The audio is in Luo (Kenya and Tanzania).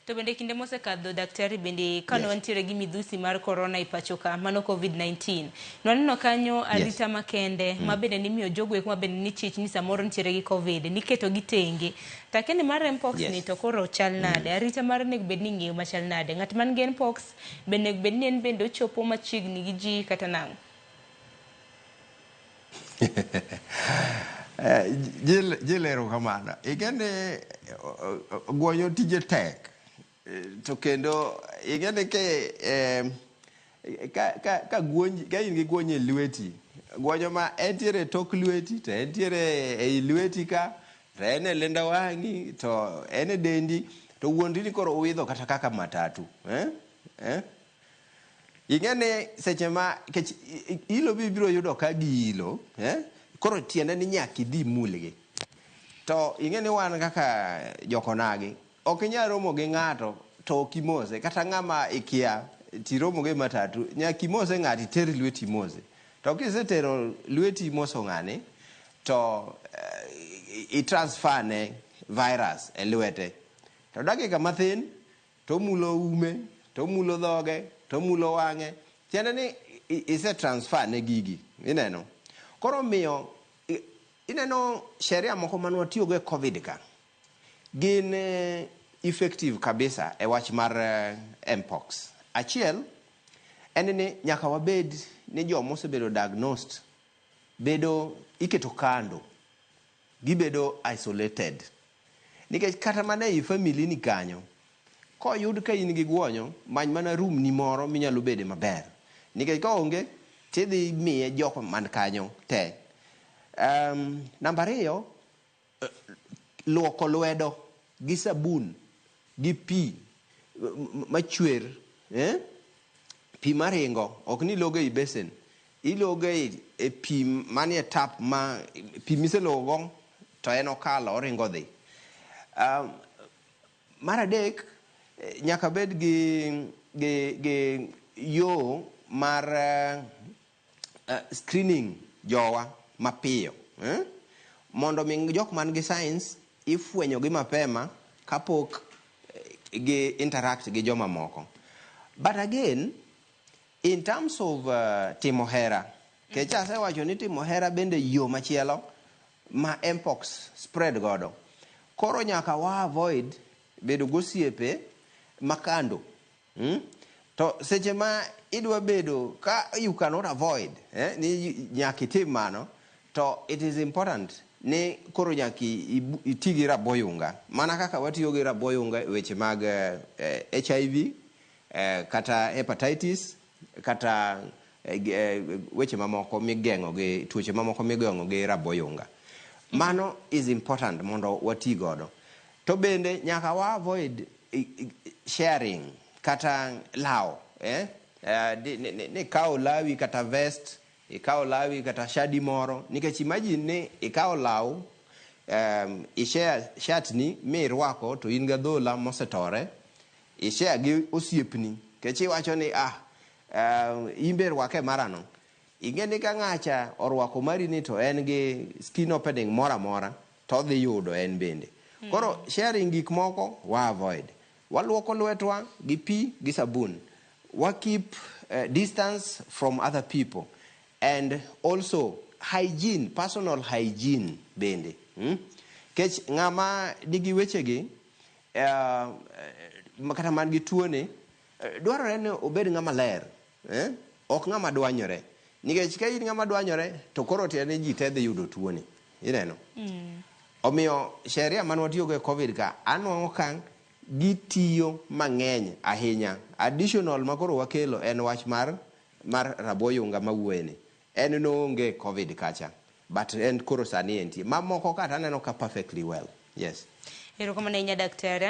To bende kinde mosekadho, daktari, bende kane wantiere gi midhusi mar corona e pacho ka, mano COVID-19, nwaneno kanyo arita makende ma bende nimiyo jogo eko ma bende nichich ni samoro nitiere gi COVID, niketo gi tenge. To akia ni mar mpox ni to koro chal nade? Arita mar onego bed ni ing'iyo machal nade? Ng'at man gi mpox bende onego bed ni en bende ochopo machiegni gi ji kata nang'o? Jill, erokamano. Ing'e ni guonyo tije tek. To kendo ing'e ni ke ka guonji, ka in gi guonyo e lweti, guonyo ma entiere e tok lweti, to entiere ei lweti ka, to en e lenda wang'i, to en e dendi, to wuondri ni koro uidho kata kaka matatu. Eh? Eh? Ing'e ni seche ma kech ilo bibiro yudo ka giilo, eh? Koro tiende ni nyaka idhi mulgi. To ing'e ni wan kaka jokonagi, ok inyal romo gi ng'ato to ok imose, kata ng'ama ikia tiromo go e matatu, nyaka imose ng'ato, iter lweti imose. To kisetero lweti imoso ng'ani, to i transfer ne virus e lwete. To dakika mathin, to omulo ume, to omulo dhoge, to omulo wang'e. Tiende ni ise transfer ne gigi, ineno. Koro omiyo, ineno sheria moko mane watiyogo e COVID ka, gin effective kabisa e wach mar mpox. Achiel, en ni nyaka wabed ni joma osebedo diagnosed bedo iketo kando, gibedo isolated. Nikech kata mana ei family ni kanyo, koyud ka in gi guonyo, many mana room ni moro minyalo bede maber. Nikech ka onge, tidhi miye jok man kanyo te. Namba 2, luoko lwedo gi sabun gi pi machwer, eh? Pi maringo, ok ni ilogo ei besen. Ilogo e pi manie tap, ma pi miselogo to en okalo oringo dhi. Mar adek, nyaka bed gi yo mar screening jowa mapiyo, eh? Mondo mi jok man gi signs ifwenyo gi mapema kapok gi interact gi joma moko. But again, in terms of timo hera, kech asewacho ni timo hera bende yo machielo ma mpox spread godo. Koro nyaka wa avoid bedo gosiepe makando. To seche ma idwa bedo ka you cannot avoid, ni nyaka itim mano, to it is important ni koro nyaka iti gi raboyunga mana kaka watiyo gi raboyunga e weche mag HIV, kata hepatitis, kata weche mamoko migeng'o gi tuoche mamoko migeng'o gi raboyunga. Mano is important mondo wati godo. To bende nyaka wa avoid sharing kata law, eh? Ni ikawo lawi kata vest, ikawo lawi kata shadi moro, nikech imagine ni ikawo law, ishare shirt ni mirwako to in gadhola mosetore, ishare gi osiepni, kech iwacho ni in be rwake marano. Ing'e ni ka ng'acha orwako mari ni to en gi skin opening moro amora, to odhi yudo en bende. Koro sharing gik moko wa avoid. Waluoko lwetwa gi pi gi sabun. Wa keep distance from other people. And also hygiene, personal hygiene bende. Kech ng'ama nigi wechegi, kata man gi tuoni, dwarore ni obed ng'ama ler. Eh? Ok ng'ama dwanyore. Nikech ka in ng'ama dwanyore, to koro tiende ni ji te dhi yudo tuoni. Ineno? Omiyo sheria mane watiyogo e COVID ka, anwang'o ka gitiyo mang'eny ahinya. Additional ma koro wakelo en wach mar raboyunga mawuoye ni. En noonge COVID kacha, but en koro sani entie. Mamoko ka to aneno ka perfectly well. Yes. Erokamano ahinya, daktari.